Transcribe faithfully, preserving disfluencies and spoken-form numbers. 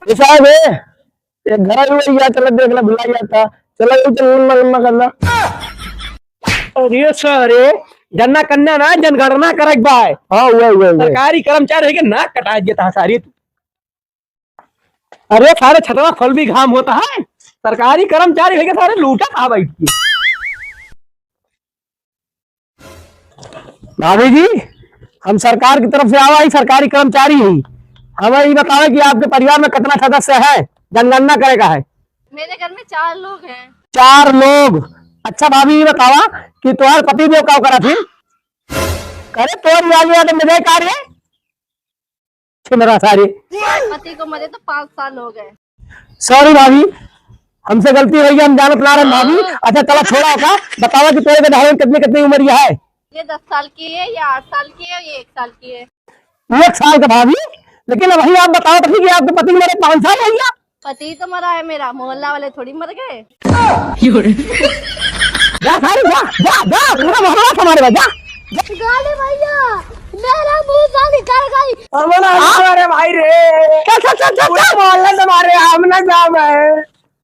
ए साहब, ए, एक घर है, वो यार, चला देख ला, भुला गया था। चला, ये चल, लम्बा, लम्बा कर ला। अरे सारे, जनगणना ना, जनगणना करे के बा। हाँ, हुआ, हुआ, हुआ। सरकारी कर्मचारी है कि नाक कटा देता है सारे तू। अरे सारे, छतवा खोल भी, घाम होता है। सरकारी कर्मचारी है कि सारे, लूटा था बैठ के। भाभी जी, हम सरकार की तरफ से आवा ही, सरकारी कर्मचारी ही। हमें ये बतावे कि आपके परिवार में कितना सदस्य है, जनगणना करे का है। मेरे घर में चार लोग हैं। चार लोग। अच्छा भाभी, ये बतावा कि तुम्हारे पति देव का करा थे? करे तोर याद याद में जाए का रे? छिनरा सारे। पति को मरे तो पाँच साल हो गए। सॉरी भाभी, हमसे गलती हो गई, हम जानत ना रहे भाभी। हाँ। अच्छा चला, छोड़ा का, बतावा कि तोरे के धारण कितनी कितनी उम्र है? ये दस साल की है, ये आठ साल की है, ये एक साल की है। एक साल का भाभी, लेकिन अभी आप बताओ तो कि आपके पति मरे पाँच साल हो गया। पति तो मरा है मेरा, मोहल्ला वाले थोड़ी मर गए। जा सारे, जा, जा, जा, पूरा मोहल्ला हमारे पास, जा। गाली भैया, मेरा मुंह से निकल गई। हम ना हाँ? हमारे भाई रे। चल, चल, चल, चल, पूरा चल। मोहल्ला से मारे, हम ना जावे।